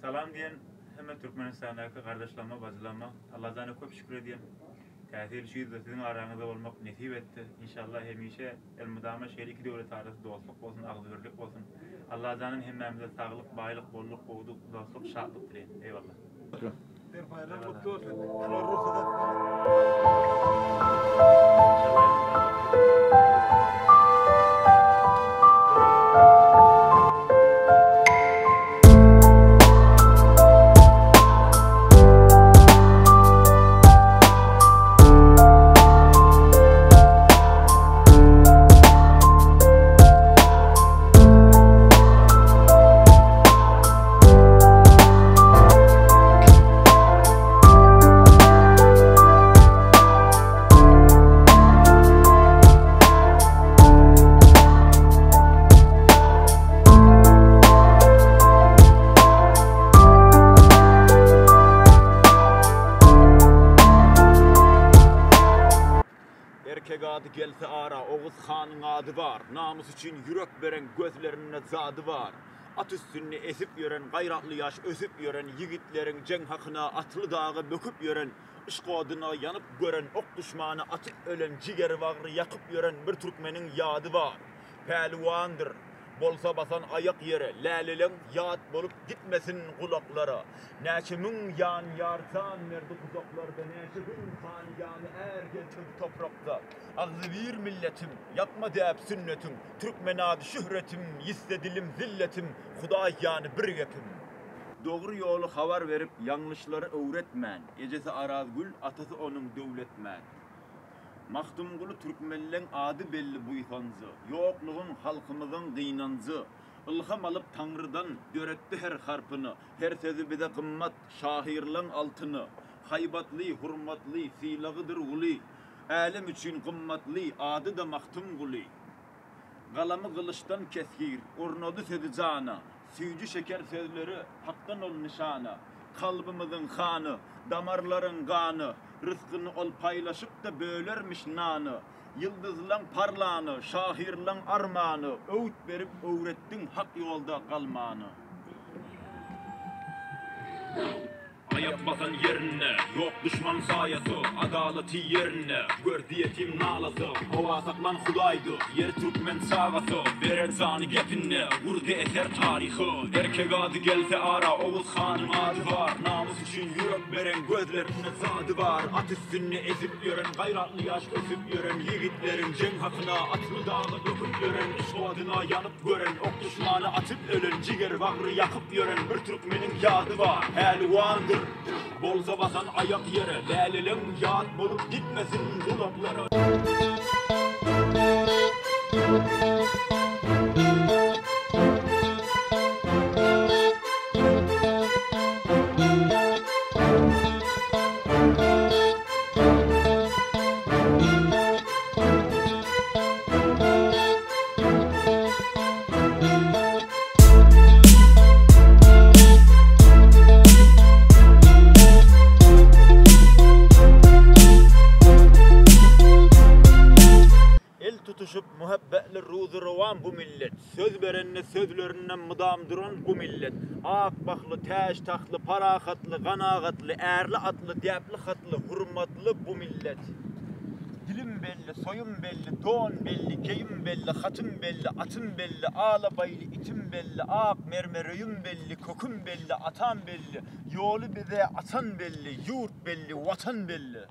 Salam diýen hemme Türkmenistandaky gardaşlaryma, bajylaryma Allajana köp şükür edýän. Täsirli şu ýylda siziň araňyzda bolmak nesip etdi. Inşallah hemişe elmydama şeýle iki döwlet arasy dostluk bolsun, agzybirlik bolsun. Allajandan hemmämize saglyk, baýlyk, bolluk, gowulyk, dostluk, şatlyk dileýän. Eýwallah. Serpaýlar gutly bolsun. Şular rugsat etsin. Erkek ady gelse ara Oguz hanyň ady bar, Namys üçin ýürek beren gözlerinde jady bar. At üstünde esip ýören gaýratly ýaş ösüp ýören ýigitleriň jeň hakyna atly daga böküp ýören yşk oduna ýanyp gören ok duşmana atyp ölen jigeri bagry ýakyp ýören bir türkmeniň ýady bar. Päliwandyr. Bolsa basan aýak ýere Läleleň ýat bolup gitmesin gulaklara. Näçe müň ýan ýar jan berdi guzaklarda Näçe gün han ýaly är gezdi bu toprakda. Agzybir milletim, ýakma däp sünnetiň, Türkmen ady şöhretim, ýitse dilim zilletim, Hudaý ýany bir gepim. Dogry ýoly habar berip, ýalňyşlary öwretmän, Ejesi Arazgül, atasy onuň Döwletmät. Magtymguly türkmenleň ady belli buýsanjy, Ýoklugyň halkymyzyň gynanjy. Ylham alyp Taňrydan döretdi her harpyny, Her sözi bize gymmat, şahyrlaň altyny. Haýbatly, hurmatly, sylagydyr uly, Älem üçin gymmatly, ady-da Magtymguly. Galamy gylyçdan kesgir, ornady sözi jana, Süýji şeker sözleri Hakdan ol nyşana. Kalbymyzyň hany, damarlaryň gany, Rysgyny ol paýlaşyp-da bölermiş nany. Ýyldyzlaň parlany, şahyrlaň armany, Öwüt berip öwretdiň hak ýolda galmany. Aýak basan ýerinde, ýok duşman saýasy, Adalaty ýerinde, gördi ýetim nalasy, Howa saklan Hudaýdy, ýer türkmen çagasy, Berer jany gepinde, gurdy eser taryhy. Erkek ady gelse ara, Oguz hanyň ady bar, Namys üçin ýürek beren, gözlerinde jady bar, At üstünde ezip ýören, gaýratly ýaş ösüp ýören, Ýigitleriň jeň hakyna, atly daga böküp ýören, Yşk odyna ýanyp gören, ok duşmana atyp ölen, Jiger-bagry ýakyp ýören bir türkmeniň ýady bar, Päliwandyr, bolsa basan aýak ýere, Läleleň ýat bolup gitmesin gulaklara. El tutuşyp muhabbetli ruzy-rowan bu millet, Söz berende sözlerinde mydam duran bu millet, Ak bahly, täç tagtly, parahatly, ganagatly, Ärli-atly, däpli hatly, hurmatly bu millet. Dilim belli, soýum belli, don belli, geýim belli, hatym belli, atym belli, alabaýly itim belli, ak mermer öýüm belli, köküm belli, atam belli, ýoly bize açan belli, ýurt belli, Watan belli.